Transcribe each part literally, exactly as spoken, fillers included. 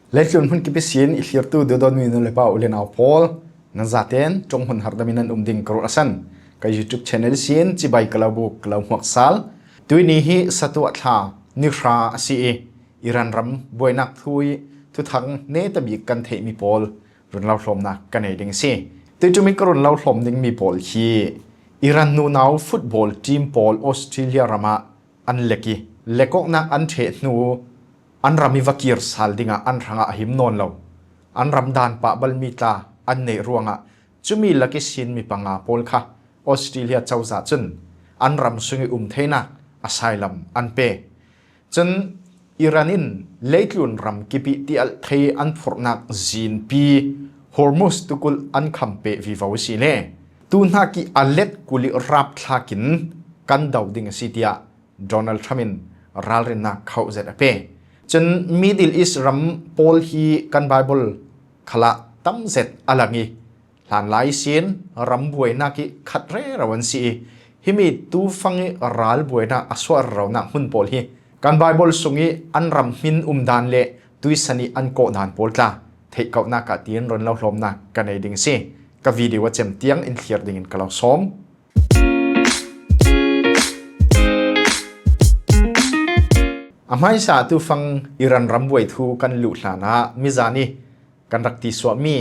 Leitlun hmun kipi sin i thlirtu duhdawtmi nu le pa u le nau pawl, nan zaten ṭong hmun hardamin nan um ding ka run a san. Ka YouTube channel sin cibai ka lo buk, ka lo hmuak sal. Tuini hi Satuah thla ni hra a si i, Iran ram buainak thu i thuthang neta bik kan theihmi pawl run lo hlawmnak ka nei ding a si. Tuiṭum i ka run lo hlawm dingmi pawl hi Iran nunau football team pawl Australia ramah an lek i, lekawknak an ṭheh hnu an ram i va kir sal dingah an hrangah a him nawn lo. An ram dan pah balmi tla an neih ruangah cumi lak i sin mi panga pawl kha Australia cozah cun an ram sung i um theinak asylum an pe. Cun Iran in leitlun ram kipih tialh thei an phurhnak zinpi Hormuz tukulh an kham peh vivo a si le, tu hnak i a let kulh i rapthlak in kan do ding a si, tiah Donald Trump in ralrinnak khauh zet a pe. Cun Middle East ram pawl hi kan Bible khalah tam zet a lang i, hlanlai sin ram buainak i khat rero an si i, himi tufang i ral buainak a suah reronak hmun pawl hi kan Bible sung i an ram hmin umdan le tuisan i an kawhdan pawl tla theihkauhnak ah tiin run lo hlawmnak ka nei ding a si. Ka video a cem tiang in thlir dingin ka lo sawm. A hmaisa tufang Iran ram buai thu kan luh hlanah mizan i kan rak tisuahmi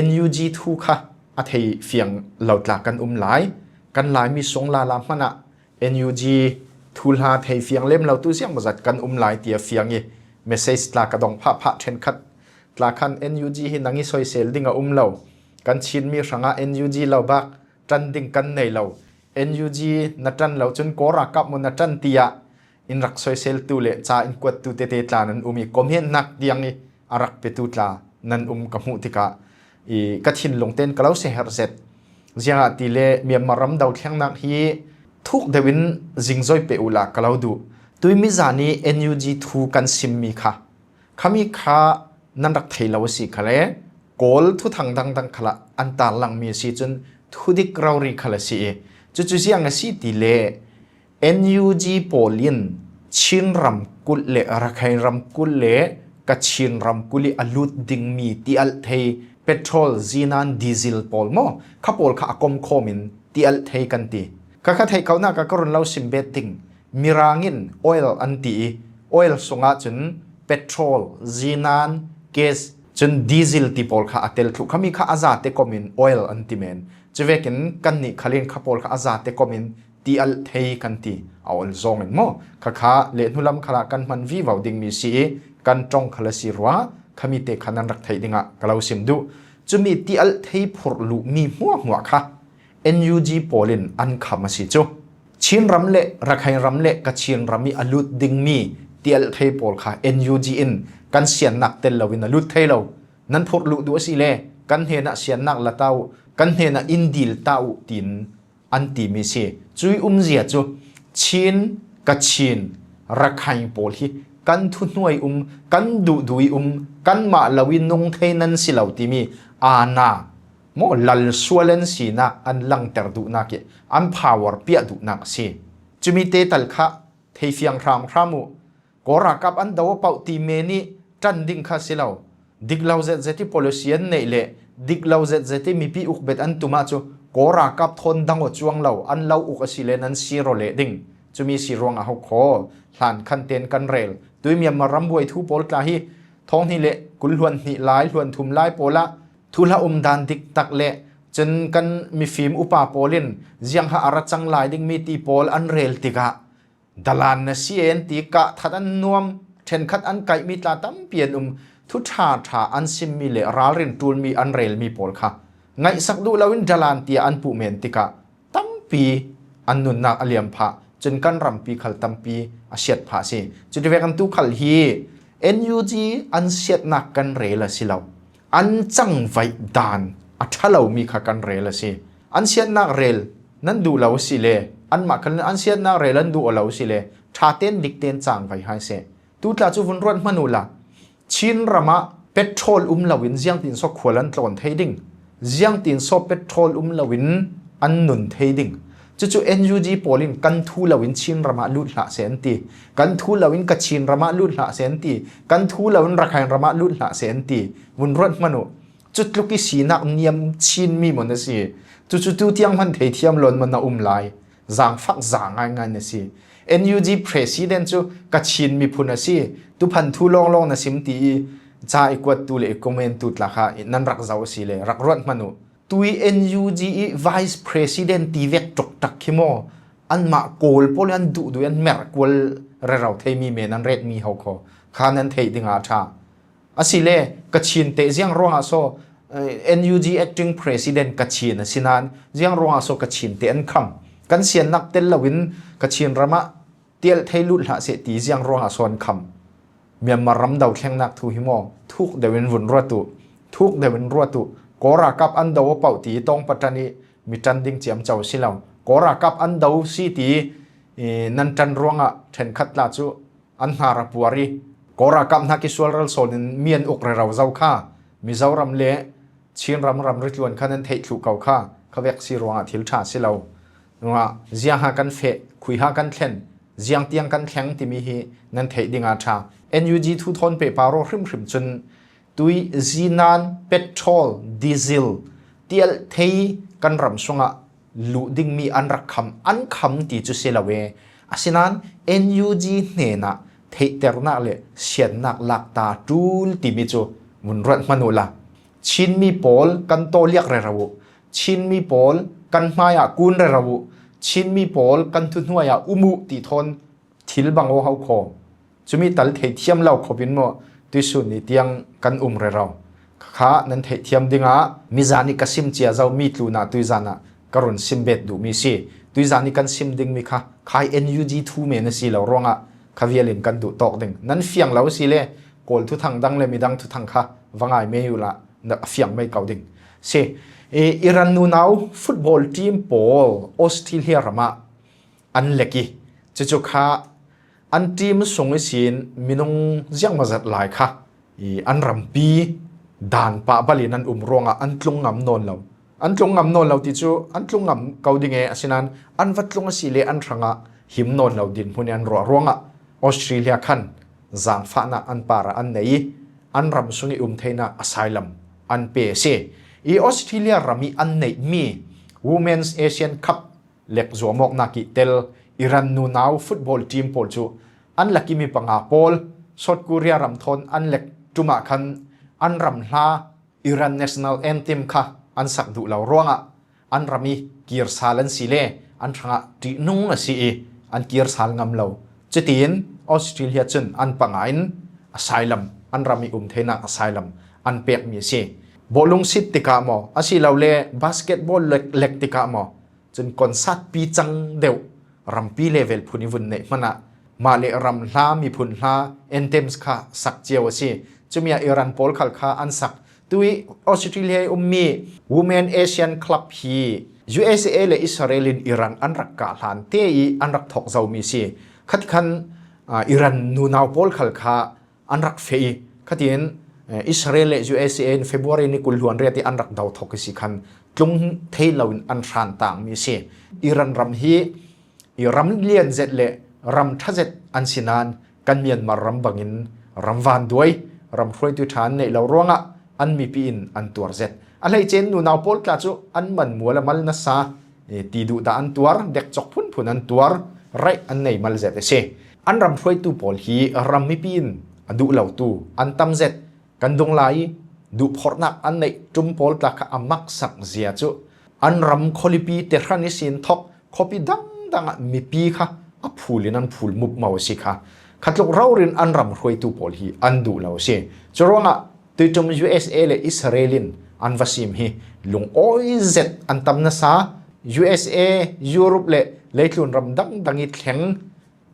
N U G thu kha a thei fiang lo tla kan um lai. Kan Laimi sung lala hmanah N U G thuhla thei fiang lem lo tu ziangmawzat kan um lai, tiah fiang i message tla ka dong phahphah. Ṭhenkhat tla khan N U G hi nang i soisel ding a um lo. Kan Chinmi hrangah N U G lo bak ṭan ding kan nei lo. N U G na ṭan lo cun Kawl ralkap maw na ṭan, tiah in rak soiseltu le ca in kuattu tete tla nan um i, comment nak tiang i a rak petu tla nan um ka hmuh tikah i ka thinlung ten ka lo si herh zet. Ziangahtile Myanmar ram dothlennak hi thuk deuh in zingzoi peh uhla ka lo duh. Tuimi zan i N U G thu kan simmi kha, khami kha nan rak thei lo a si khale, Kawl thuthang dangdang khalah an tarlangmi a si cun thudik rori khal a si i, cucu ziang a si tile N U G pawl in Chin ramkulh le Rakhine ramkulh le Kachin ramkulh i a lut dingmi tialh thei petrol, zinan, diesel pawl maw, kha pawl kha a komkhawm in tialh thei kan ti. Kha kha theihkauhnak ah ka run lo sim bet ding. Mirang in oil an ti i, oil sungah cun petrol, zinan, gas, cun diesel ti pawl kha a tel thluh. Khami kha a zate kom in oil an ti men. Cuvekin kannih khal in kha pawl kha a zate kom in tialh thei kan ti. A ol zong in maw, kha kha le hnulam khalah kan hman vivo dingmi si i, kan ṭong khal a si ruangah khami te kha nan rak theih dingah ka lo sim duh. Cumi tialh thei phurh luhmi hmuahhmuah kha N U G pawl in an kham a si cu. Chin ram le Rakhine ram le Kachin ram i a lut dingmi tialh thei pawl kha N U G in kan siannak tel loin a lut thei lo. Nan phurh luh duh a si le kan hnenah siannak la ta uh, kan hnenah in dil ta uh, tiin an timi si. Cui umzia cu Chin, Kachin, Rakhine pawl hi kan thuhnuai um, kan duhduh i um, kanmah lo i nung thei nan si lo timi aana maw, lalsual an sinak an langter duhnak i an power piah duhnak a si. Cumi te tal kha theifiang hramhram uh. Kawl ralkap an do a pauh ti men i ṭan ding kha si lo. Dik lo zetzet i policy an neih le dik lo zetzet i mipi ukbet an tum ahcun Kawl ralkap thawn dang aw cuang lo, an lo uk a si le nan sir aw leh ding. Cumi si ruangah ho khaw hlan khan tein kan rel. Tui Myanmar ram buai thu pawl tla hi thawng hnih le kul hluan hnih lai, hluan thum lai pawl ah thuhla um dan dik tak le cun kan mifim upa pawl in ziangha a ra cang lai dingmi ti pawl an rel tikah dalan na si en ti kah that an nuam, ṭhenkhat an kaihmi tla tampi an um, thu ṭha ṭha an simmi le ralrin ṭulmi an relmi pawl kha ngaihsak duh loin dalan tiah an puh men tikah tampi an nunnak a liam phah, cun kan rampi khal tampi a siat phah a si. Cutivek an tu khal hi N U G an siatnak kan rel a si lo. An cangvaih dan a ṭha lomi kha kan rel a si. An siatnak rel nan duh lo a si le, anmah khal in an siatnak rel an duh aw lo a si le, ṭha ten dik ten cangvai hai seh. Tu tla cu vun ruat hmanh uhla, Chin ram ah petrol um loin ziangtin saw khual an tlawn thei ding? Ziangtin saw petrol um loin an nun thei ding? Cucu N U G pawl in kan thu loin Chin ramah lut hlah seh an ti. Kan thu loin Kachin ramah lut hlah seh an ti. Kan thu loin Rakhine ramah lut hlah seh an ti. Vun ruat hmanh uh. Cutluk i sinak niam Chin mi maw na si. Cucu tu tiang hman theithiam lo in maw na um lai. Zangfak za ngaingai na si. N U G president cu Kachin miphun a si. Tuphan thu lawnglawng na sim ti i ca i kuattu le i comment tu tla kha nan rak zoh a si le rak ruat hmanh uh. Tui N U G i vice president ti vek tuk tak khi maw? Anmah Kawl pawl an duhduh an merh kual rero theimi men an retmi ho kho kha nan theih dingah a ṭha. Asile Kachin te ziang ruangah so, eh, N U G acting president Kachin a si nain ziang ruangah so Kachin te an kham? Kan siannak tel loin Kachin ramah tialh thei lut hlah seh ti ziang ruangah so an kham? Myanmar ram do thlengnak thu hi maw? Thuk deuh in vun ruat uh. Thuk deuh in ruat uh. Kawl ralkap an do a pauh ti tawng patan i mi ṭan ding ciamco si lo. Kawl ralkap an do si ti, eh, nan ṭan ruangah ṭhenkhat tla cu an hnar a puar i Kawl ralkap hnak i sual ral sawn in mi an uk rero zo kha Mizoram le Chinram ramri tluan kha nan theih thluh ko kha, kha vek si ruangah thil ṭha si lo. Ruangah ziang ha kan feh, khui ha kan thlen, ziang tiang kan thleng timi hi nan theih dingah ṭha. N U G thu thawn pehpar aw hrimhrim cun tui, zinan, petrol, diesel, tialh thei kan ram sungah luh dingmi an rak kham, an kham ti cu si lo e. Asinain N U G hnenah theihternak le siannak lak ta ṭul timi cu vun ruat hmanh uhla. Chinmi pawl kan tawliak rero uh, Chinmi pawl kan hmaiah kun rero uh, Chinmi pawl kan thuhnuai ah um uh ti thawn thil bang aw hau kho. Cumi tal theithiam lo khopin maw tuisun ni tiang kan um rero kha nan theihthiam dingah mizan i ka sim cia zo mi tlunah tuizan ah ka run sim bet duhmi si. Tuizan i kan sim dingmi kha khai N U G thu men a si lo ruangah kha vialin kan duh tawk ding. Nan fiang lo si le Kawl thuthang dang le midang thuthang kha va ngai mei uhla a fiang mei ko ding si. I Iran nunau football team pawl Australia ramah an lek i cucu kha an team sung ihsin minung ziangmazat lai kha i an rampi dan pah balin an um ruangah an tlung ngam nawn lo. An tlung ngam nawn lo ti cu an tlung ngam ko ding e, asinain an va tlung a si le an hrangah him nawn lo dinhmun i an ruah ruangah Australia khan zangfahnak an parah an nei i an ram sung i um theinak asylum an pe a si. I Australia ram i an neihmi Women's Asian Cup lek zuamawknak i tel Iran nunau football team pawl cu an lak i mi panga pawl South Korea ram thawn an lek ṭum ah khan an ram hla Iran national anthem kha an sak duh lo ruangah an ram i kir sal an si le an hrangah ṭihnung a si i an kir sal ngam lo. Cutiin Australia cun an panga in asylum, an ram i um theinak asylum an pekmi a si. Bawlung sit tikah maw, asilole basketball lek, lek tikah maw, cun concert pi cang deuh rampi level phun i vun neih hmanh ah mah le ram hla, miphun hla, anthems kha sak cio a si. Cumi ah Iran pawl khal kha an sak. Tui Australia i ummi Women Asian Club hi U S A le Israel in Iran an rak kah hlan te i an rak thawk zomi si. Khatikhan, ah, Iran nunau pawl khal kha an rak feh i, khatin, eh, Israel le U S A in February ni kul hluan riat i an rak do thawk i si khan tlung thei loin an hran tangmi si. Iran ram hi i ram lian zet le ram ṭha zet an si nain kan Myanmar ram bangin ram vanduai, ram hruaitu ṭha an neih lo ruangah an mipi in an tuar zet. A hleice in nunau pawl tla cu an man mual a mal nasa, eh, ti duh dah an tuar, dekcawk phunphun an tuar, raih an nei mal zet a si. An ram hruaitu pawl hi ram mipi in a duh lotu an tam zet. Kan dunglai i duhphorhnak an neih ṭum pawl tla kha a maksak zia cu an ram khualipi tehran ihsin thawk khuapi dangdang ah mipi kha a phul in an phul mupmo a si kha. Khatluk rori in an ram hruaitu pawl hi an duh lo a si. Curuangah tuiṭum U S A le Israel in an va sim hi lungawi zet an tam nasa. U S A, Europe le leitlun ram dangdang i thleng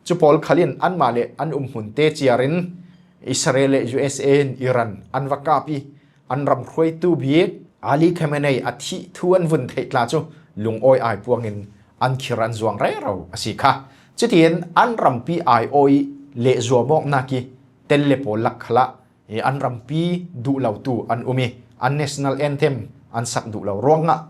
cu pawl khal in anmah le an umhmun te ciar in Israel le U S A in Iran an va kap i an ram hruaitu bik Ali Khamenei a thih thu an vun theih tla cu lungawi ai puangin an khir an zuang rero a si kha. Cutiin an rampi aiawh i le zuamawknak i tel le pawl lak khalah i an rampi duh lotu an um i an national anthem an sak duh lo ruangah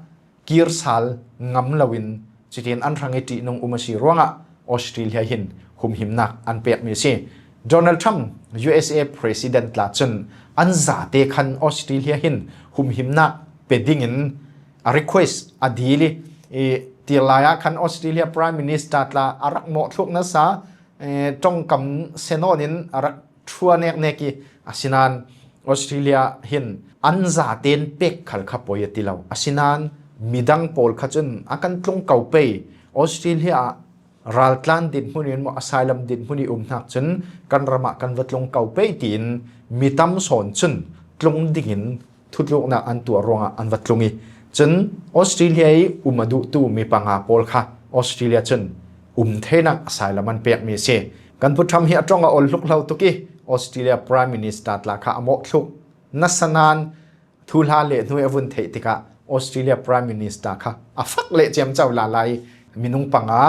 kir sal ngam loin Cutin an hrang i ṭihnung um a si ruangah Australia hin humhimnak an pekmi a si. Donald Trump, U S A President tla cun an zate khan Australia hin humhimnak pe dingin a request a dil i, i tirlai ah khan Australia Prime Minister tla a rak mawhthluk nasa, eh, ṭongkam se nawn in a rak ṭhua neknek i, asinain Australia hin an zaten pek khal kha poi a ti lo. Asinain midang pawl kha cun a kan tlung ko pei. Australia ah raltlan dinhmun in maw, asylum dinhmun i um hnak cun kan ram ah kan va tlung ko pei tiin mi tam sawn cun tlung dingin thutluknak an tuah ruangah an va tlung i, cun Australia i um a duhtu mi panga pawl kha Australia cun um theinak asylum an pekmi a si. Kan Pu Trump hi a ṭong a ol hluk lo tuk i, Australia Prime Minister tla kha a mawhthluk nasa nain thuhla le hnu i a vun theih tikah Australia Prime Minister kha a fak leh ciamco lala i, minung panga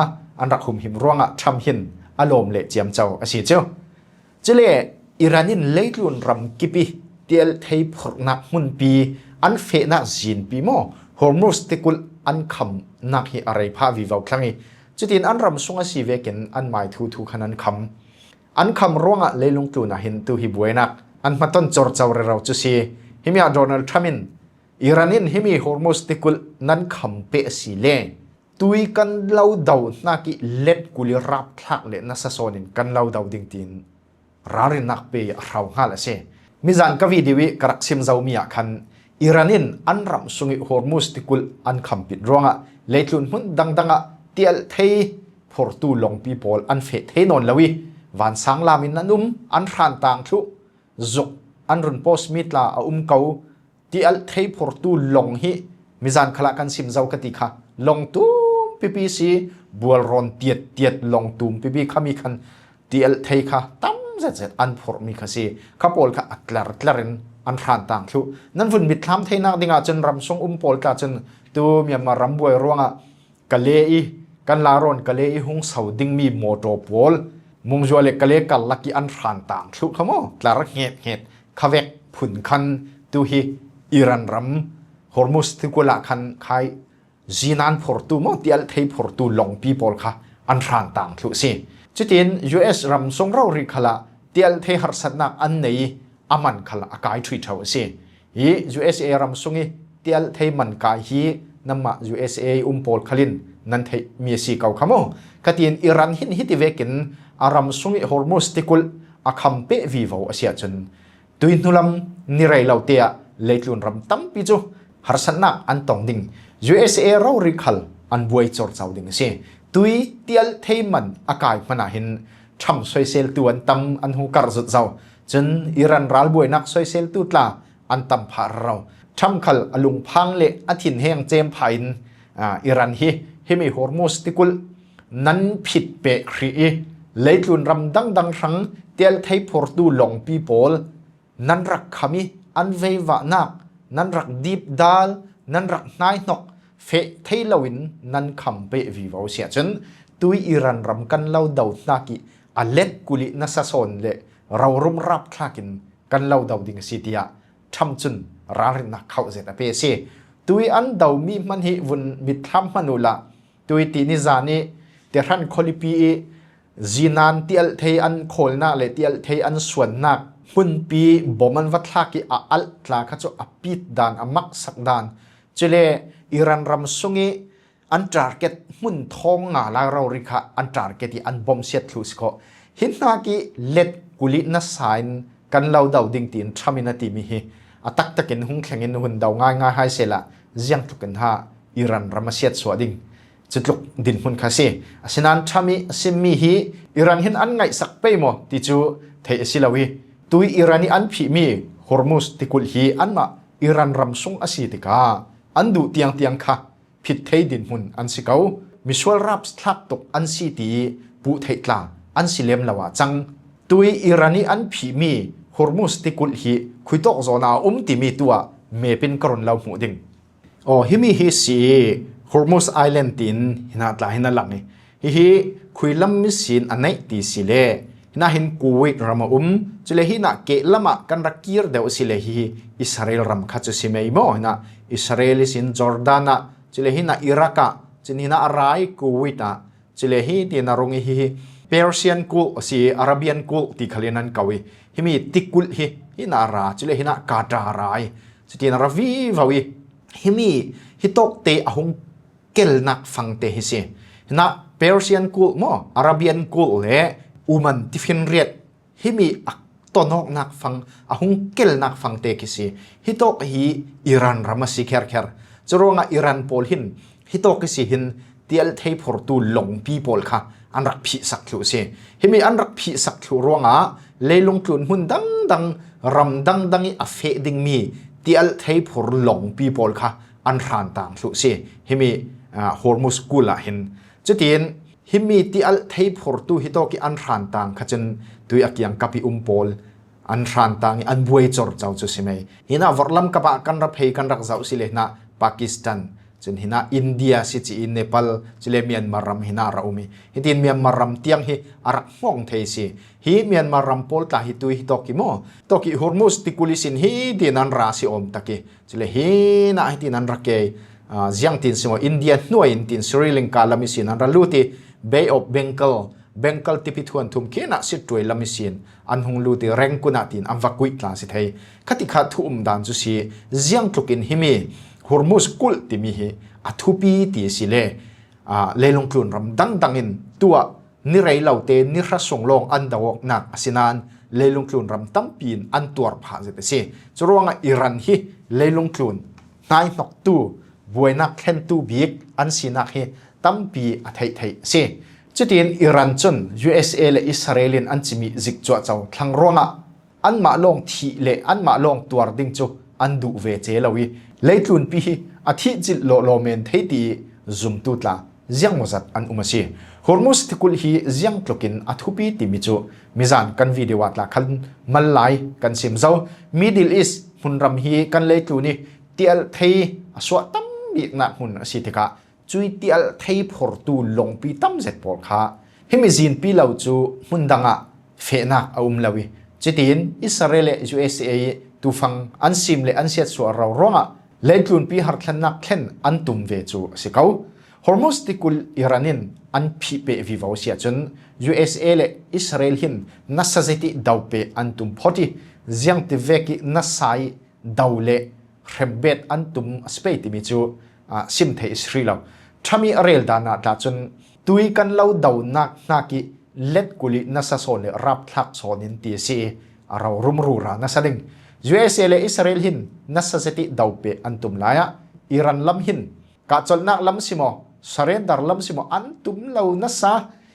an rak humhim ruangah Trump hin a lawm leh ciamco a si cu. Cule Iran in leitlun ram kip i tialthei phurhnak hmunpi an fehnak zinpi maw, Hormuz tikulh an khamnak hi a rei phah vivo thlang i, cutin an ram sung a si vekin an mai thu thu khan an kham. An kham ruangah leilung tlun ah hin tu hi buainak an hmaton corco rero cu si. Himi ah Donald Trump in Iran in himi Hormuz tikulh nan kham peh a si le tui kan lo do hnak i let kul i rapthlak le nasa sawn in kan lo do ding tiin ralrinnak pe i a hrau hngal a si. Mizan ka video i ka rak sim zomi ah khan Iran in an ram sung i Hormuz tikulh an khampit ruangah leitlun hmun dangdang ah tialthei phurtu longpi pawl an feh thei nawn lo i, vansang lam in an um, an hran tang thluh, zuk an run post mi tla a um ko. Tialthei phurtu long hi mizan khalah kan sim zo ka ti kha, long tum pipi si, bualrawn tiat tiat long tum pipi kha mi khan tialthei kha tam zet zet an phurh mi kha si. Kha pawl kha a tlar tlar in an hran tang thluh. Nan vun mitthlam theinak dingah cun ram sung um pawl tla cun tu Myanmar ram buai ruangah Kale i, kan larawn Kale i hung so dingmi mawtaw pawl, Mungzua le Kale karlak i an hran tang thluh kha maw, tlar hnget hnget kha vek phun khan tu hi Iran ram Hormuz tikulh ah khan khai zinan phurtu maw, tialthei phurtu longpi pawl kha an hran tang thluh si. Cutin U S ram sung rori khalah tialthei harsatnak an nei i a man khal a kai ṭhui ṭheu a si. Hi U S A ram sung i tialthei man kai hi nanmah U S A i um pawl khal in nan theihmi a si ko kha maw? Khatin Iran hin hiti vekin a ram sung i Hormuz tikulh a kham peh vivo a si ahcun, tui hnulam ni rei lo te ah leitlun ram tampi cu harsatnak an tong ding. U S A rori khal an buai corco ding a si. Tui tialthei man a kai hmanh ah hin Trump soiseltu an tam, an hung karh zut zo. Cun Iran ralbuainak soiseltu tla an tam phah rero. Trump khal a lungphang le a thinheng cem phah in, aa, Iran hi himi Hormuz tikulh nan phit peh hrih i, leitlun ram dangdang hrang tialthei phurtu longpi pawl nan rak kham i, an veivahnak, nan rak dipdal, nan rak hnaihnok feh thei loin nan kham peh vivo si ahcun, tui Iran ram kan lo do hnak i a let kulh i nasa sawn le rorum rapthlak in kan lo do ding a si, tiah Trump cun ralrinnak khauh zet a pe a si. Tui an domi hmanh hi vun mitthlam hmanh uhla, tui ti ni zan i Tehran khualipi i zinan tialthei an khawlnak le tialthei an suannak hmunpi bom an va thlak i a alh tla kha cu a pit dan, a maksak dan, cule Iran ram sung i an target hmun thawng nga lai rori kha an target i an bomsiat thluh si khawh. Hi hnak i let kulh i nasa in kan lo do ding tiin Trump in a timi hi a taktak in hung thleng in hun do ngaingai hai sehla, ziangtluk in ha Iran ram a siatsuah ding cutluk dinhmun kha si. Asinain Trump i a simmi hi Iran hin an ngaihsak pei maw ti cu theih a si lo i, tui Iran i an phihmi Hormuz tikulh hi anmah Iran ram sung a si tikah an duh tiangtiang kha phit thei dinhmun an si ko. Misual rapthlak tuk an si ti i puh theih tla an si lem lo ah cang. Tui Iran i an phihmi Hormuz tikulh hi khuitawk zawn ah a um timi tu ah map in ka run lo hmuh ding. Aw, himi hi si i Hormuz Island tiin hinah tla hin a lang i, hihi khuilam misin a neih ti si le, hinah hin Kuwait ram a um, cule hinah kehlam ah kan rak kir deuh a si le, hihi Israel ram kha cu si mei maw? Hinah Israel ihsin Jordan ah, cule hinah Iraq ah, Cun hinah a ra i Kuwait ah, cule hi tiin a rung i hi hi Persian Gulf a si, Arabian Gulf ti khalin an ko i, himi tikulh hi hinah a ra, cule hinah Qatar a ra i, cutiin a ra vivo i, himi hitawkte a hung kelnak fangte hi si. Hinah Persian Gulf maw, Arabian Gulf le Oman tifinriat himi a tonawknak fang, a hung kelnak fangte khi si. Hitawk hi Iran ram a si kherkher. Curuangah Iran pawl hin hitawk hi si hin tialthei phurtu longpi pawl kha an rak phihsak thluh si. Himi an rak phihsak thluh ruangah leilungtlun hmun dangdang, ram dangdang i a feh dingmi tialthei phur longpi pawl kha an hrantang thluh si. Himi, ah, Hormuz kul ah hin. Cutiin himi tialthei phurtu hitawk i an hrantang kha cun tui a kiangkap i um pawl an hrantang i an buai corco cu si mei. Hinah vorhlam kapah kan ra phei kan rak zoh si le hinah Pakistan, cun hinah India si ci i Nepal, cule Myanmar ram hinah ra um i. Hitin Myanmar ram tiang hi a rak hngawng thei si. Hi Myanmar ram pawl tla hi tui hitawk i maw, tawk i Hormuz tikulh i sin hi tiin an ra si awm tak i. Cule hinah hitin an ra ke, ah, ziangtin si maw, India hnuai in tin Sri Lanka lam i sin an ra lut i, Bay of Bengal, Bengal tipi thuanthum khinah sittuai lam i sin an hung lut i Rangoon ah tin an va kuih tla si thei. Khati kha thu um dan cu si, ziangtlukin himi Hormuz kulh timi hi a thupi ti si le, ah, leilungtlun ram dangdang in tuah ni rei lote ni hra sung lawng an do awknak a si nain leilungtlun ram tampi in an tuar phah zet a si. Curuangah Iran hi leilungtlun hnaihnoktu, buainak thlentu bik an sinak hi tampi a theih theih a si. Cutiin Iran cun U S A le Israel in an cimih zik cuahco thlang ruangah anmah lawng thih le anmah lawng tuar ding cu an duh ve ce lo i, leitlunpi hi a thih cilh lawhlaw men thei ti i zumtu tla ziangmawzat an um a si. Hormuz tikulh hi ziangtlukin a thupi timi cu mizan kan video ah tla khan mal lai kan sim zo. Middle East hmunram hi kan leitlun i tialthei a suah tam biknak hmun a si tikah, cui tialthei phurtu longpi tam zet pawl kha himi zinpi lo cu hmun dangah fehnak a um lo i, cutiin Israel le U S A tufang an sim le an siatsuah ro ruangah leitlunpi harthlannak thlen an tum ve cu a si ko. Hormuz tikulh Iran in an phih peh vivo si ahcun U S A le Israel hin nasa zeiti do peh an tum phawt i, ziangtivek i nasa i do le hrembet an tum a si pei timi cu, ah, sim theih a si hrih lo. Trump i a rel dan ah tla cun tui kan lo donak hnak i let kulh i nasa sawn le rapthlak sawn in ti a si i a ro rumru ra nasa ding. U S A le Israel hin nasa zet i do peh an tum lai ah Iran lam hin kahcolhnak lam si maw, surrender lam si maw, an tum lo nasa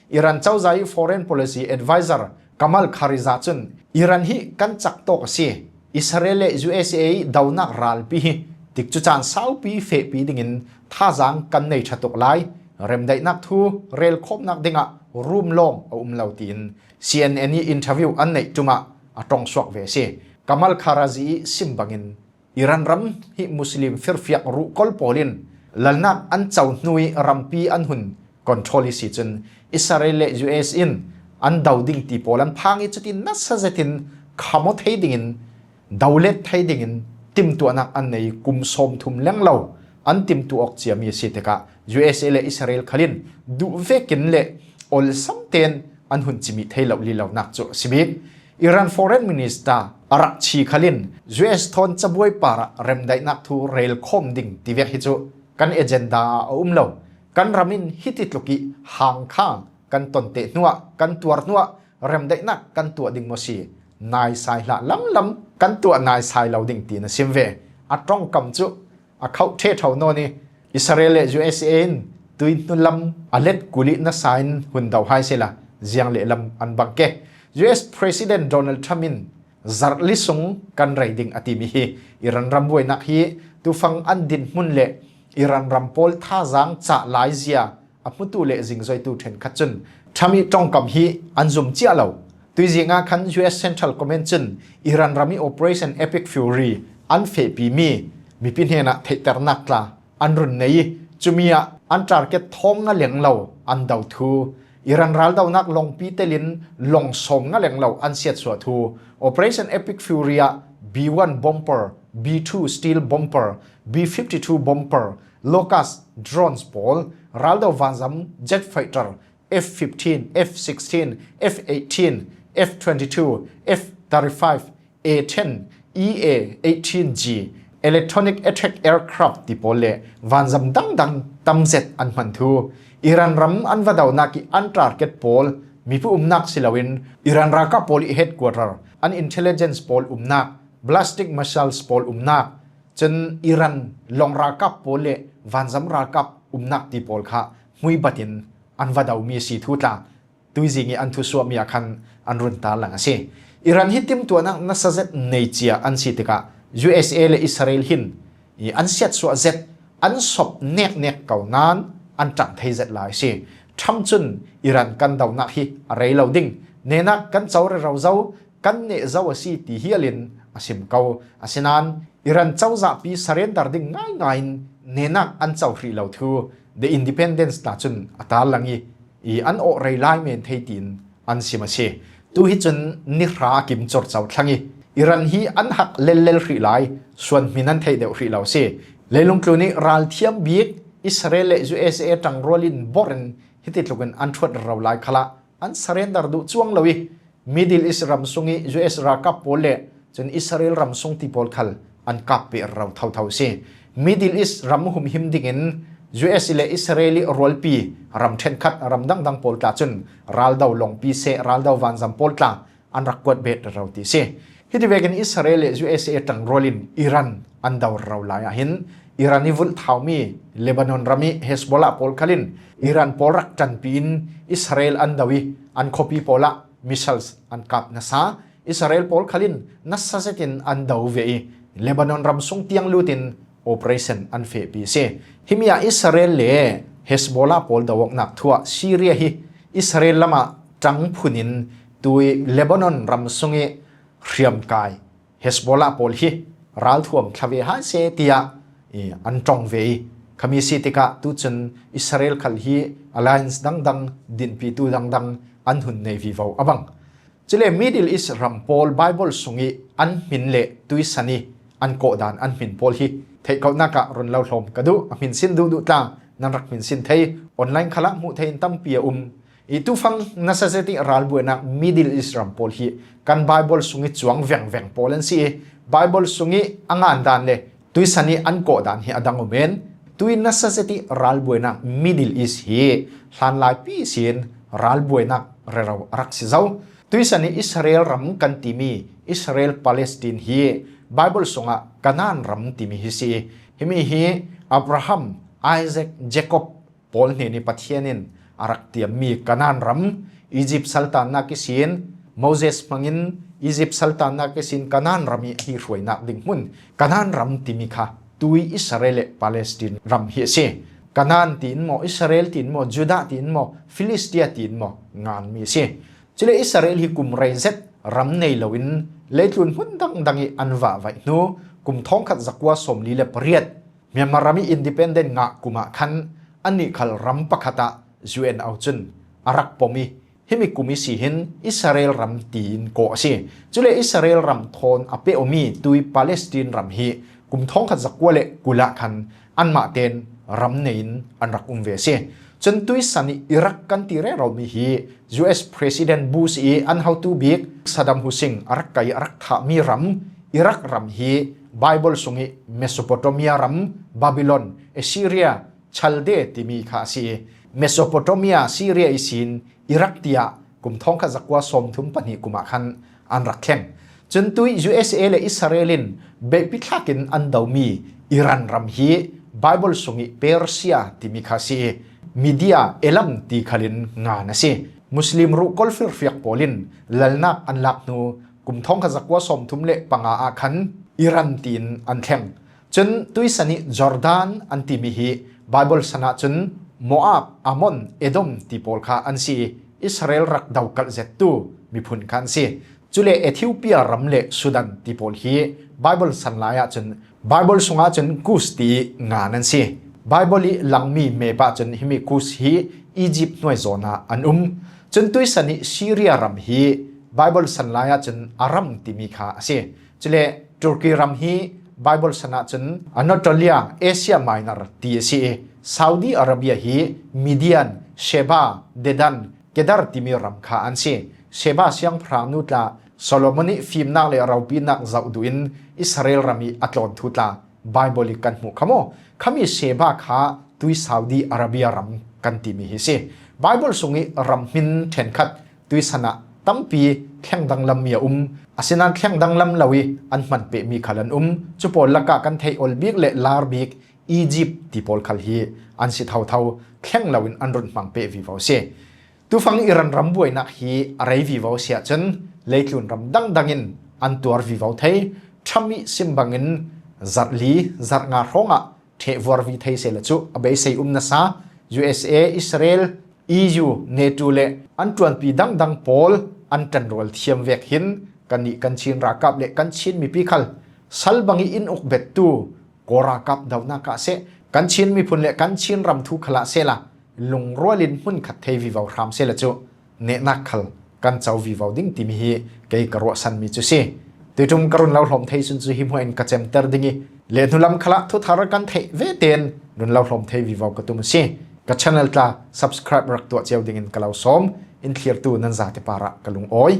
Iran cozah i foreign policy advisor Kamal Kharija cun Iran hi kan cak tawk a si. Israel le U S A i donak ralpi hi tikcu caan saupi fehpi dingin thazaang kan nei ṭha tuk lai. Remdaihnak thu relkhawmnak dingah rum lawng a um lo tiin C N N i interview an neih ṭum ah a ṭongsuak ve a si. Kamal Kharaji i sim bangin Iran ram hi Muslim firfiak ruhkol pawl in lalnak an co hnu i rampi an hun control i si cun Israel le U S in an do ding ti pawl an phang i, cutin nasa zetin khamo thei dingin, dolet thei dingin timtuahnak an nei. Kum sawmthum lenglo an timtuah awk ciami a si tikah U S A le Israel khalin duh vekin le olsam tein an hun cimih thei lo lilonak cu a si bik. Iran Foreign Minister Araghchi khalin U S thawn cabuai parah remdaihnak thu relkhawm ding tivek hi cu kan agenda ah a um lo. Kan ram in hiti tluk i hang kha kan tonteh hnuah, kan tuar hnuah remdaihnak kan tuah ding maw si? Naisai hlah lamlam, kan tuah naisai lo ding tiin a sim ve. A ṭongkam cu a khauh ṭheh ṭho nawn i, Israel le U S A in tui hnu lam a let kulh i nasa in hun do hai sehla ziang lehlam an bang ke. U S President Donald Trump in zarhli sung kan rei ding a timi hi Iran ram buainak hi tufang an dinhmun le Iran ram pawl thazaang cah laizia a hmutu le zingzoitu ṭhenkhat cun Trump i ṭongkam hi an zum cia lo. Tuizing ah khan U S Central Command cun Iran ram i Operation Epic Fury an fehpimi mipi hnenah theihternak tla an run nei i, cumi ah an target thawng nga lenglo an do thu, Iran raldonak longpi telin long sawm nga lenglo an siatsuah thu, Operation Epic Fury ah B one bomber B two stealth bomber, B fifty-two bomber, Locust drones pawl, raldo vanzam jet fighter, F fifteen, F sixteen, F eighteen, F twenty-two, F thirty-five, A ten, E A eighteen G, electronic attack aircraft ti pawl le vanzam dangdang tamzet an hman thu, Iran ram an va daunak i an target pawl, mipi umnak si loin Iran ralkap pawl i headquarter, an intelligence pawl umnak, ballistic missiles pawl umnak, cun Iran long ralkap pawl le vanzam ralkap umnak ti pawl kha hmui batin an va daumi si thu tla tuizing i an thusuahmi ah khan an run tarlang a si. Iran hi timtuahnak nasa zet nei cia an si tikah U S A le Israel hin i an siatsuah zet, an sop neknek ko nain an ṭang thei zet lai a si. Trump cun Iran kan daunak hi a rei lo ding, nenak kan co rero zo, kan neh zo a si ti hialin a sim ko. Asinain Iran cozahpi surrender ding ngaingai in nenak an co hrih lo thu The Independent tla cun a tarlang i, i an awh rei lai men thei tiin an sim a si. Tu hi cun ni hra a kim cawr co thlang i Iran hi an hak lellel hrih lai, suan hmin an theih deuh hrih lo a si. Leilung tlun i ralthiam bik Israel le U S A ṭangrual in bor in hiti tlukin an ṭhuat rero lai khalah an surrender duh cuang lo i Middle East ram sung i U S ralkap pawl le cun Israel ram sung ti pawl khal an kap peh rero thotho a si. Middle East ram humhim dingin U S le Israel i rualpi ram ṭhenkhat ram dangdang pawl tla cun raldo longpi seh, raldo vanzam pawl tla an rak kuat bet rero ti a si. Hiti vekin Israel le U S A ṭangrual in Iran an do rero lai ah hin Iran i vulh thaumi Lebanon ram i Hezbollah pawl khal in Iran pawl rak ṭanpi in Israel an do i an khuapi pawl ah missiles an kap nasa, Israel pawl khal in nasa zetin an do ve i Lebanon ram sung tiang lut in operation an fehpi a si. Himi ah Israel le Hezbollah pawl do awknak thu ah Syria hi Israel lam ah ṭang phun in tui Lebanon ram sung i hriamkai Hezbollah pawl hi ralthuam thla ve hai seh tiah i an ṭong ve i, khami si tikah tu cun Israel khal hi alliance dangdang, dinhpitu dangdang an hun nei vivo a bang. Cule Middle East ram pawl Bible sung i an hmin le tuisan i an kawhdan an hmin pawl hi theihkohnak ah run lo hlawm ka duh. A hminsin duhduh tla nan rak hminsin thei, online khalah hmuh thei in tampi a um. I tufang nasa zet i ralbuainak Middle East ram pawl hi kan Bible sung i cuang vengveng pawl an si i, Bible sung i a ngan dan le tuisan i an kawh dan hi a dang um men, tui nasa zet i ralbuainak Middle East hi hlanlaipi sin ralbuainak rero a rak si zo. Tuisan i Israel ram kan timi Israel Palestine hi Bible sungah Canaan ram timi hi si i, himi hi Abraham, Isaac, Jacob pawl hnen i Pathian in a rak tiammi Canaan ram, Egypt saltannak ihsin, Moses hmangin Egypt saltannak ihsin Canaan ram i a hi hruainak ding hmun, Canaan ram timi kha tui Israel le Palestine ram hi a si. Canaan tiin maw, Israel tiin maw, Judah tiin maw, Philistia tiin maw nganmi a si. Cule Israel hi kum rei zet ram nei loin leitlun hmun dangdang i an vahvaih hnu, kum thawngkhat zakua sawmli le pariat Myanmar ram i independent ngah kum ah khan annih khal ram pakhat ah U N O cun a rak pom i, himi kum i si hin Israel ram tiin kawh a si. Cule Israel ram thawn a peh awmi tui Palestine ram hi kum thawngkhat zakua le kul ah khan anmah ten ram nei in an rak um ve a si. Cun tuisan i Iraq kan ti reromi hi U S President Bush i an hotu bik Saddam Hussein a rak kai a rak thahmi ram, Iraq ram hi Bible sung i Mesopotamia ram, Babylon, Assyria, Chaldea timi kha a si. Mesopotamia, Syria ihsin Iraq tiah kum thawngkhat zakua sawmthum pahnih kum ah khan an rak thleng. Cun tui U S A le Israel in beihpi thlak in an domi Iran ram hi Bible sung i Persia timi kha a si. Media, Elam ti khal in ngan a si. Muslim ruhkawl firfiak pawl in lalnak an lak hnu kum thawngkhat zakua sawmthum le panga ah khan Iran tiin an thleng. Cun tuisan i Jordan an timi hi Bible san ah cun Moab, Ammon, Edom ti pawl kha an si i Israel rak dokalh zettu miphun kha an si. Cule Ethiopia ram le Sudan ti pawl hi Bible san lai ah cun Bible sungah cun Kus ti i ngan an si. Bible i langmi map ah cun himi Kus hi Egypt hnuai zawn ah an um. Cun tuisan i Syria ram hi Bible san lai ah cun Aram timi kha a si. Cule Turkey ram hi Bible san ah cun Anatolia, Asia Minor ti a si i, Saudi Arabia hi Midian, Sheba, Dedan, Kedar timi ram kha an si. Sheba siangpahrang nu tla Solomon ih fimnak le ropinak zoh duh in Israel ram ih a tlawn thu tla Bible ih kan hmuh kha maw? Khami Sheba kha tui Saudi Arabia ram kan timi hi si. Bible sungih ram hmin ṭhenkhat tuisan ah tampi thleng danglam mi a um. Asinain thleng danglam lo ih an hman pehmi khal an um. Cu pawl lakah kan theih ol bik le lar bik Egypt ti pawl khal hi an si thotho, thleng loin an run hmang peh vivo si. Tufang Iran ram buainak hi a rei vivo si ahcun leitlun ram dangdang in an tuar vivo thei. Trump ih sim bangin zarhli, zarhnga hrawngah ṭhehvuar vi thei sehla cu a beisei um nasa. U S A, Israel, E U, NATO le an ṭuanpi dangdang pawl an ṭanrual thiam vek hin kannih kan Chin ralkap le kan Chin mipi khal sal bangih in uk bettu Kawl ralkap dohnak ah seh, kan Chin miphun le kan Chin ram thu khalah sehla lungrual in hmunkhat thei vivo hram sehla cu nehnak khal kan co vivo ding timi hi kei ka ruahsanmi cu si. Tuiṭum ka run lo hlawm thei sun cu hi hmuah in ka cemter ding ih, le hnulam khalah thuthar kan theih ve tein run lo hlawm thei vivo ka tum a si. Ka channel tla subscribe rak tuah cio dingin ka lo sawm. In thlirtu nan zate parah ka lungawi.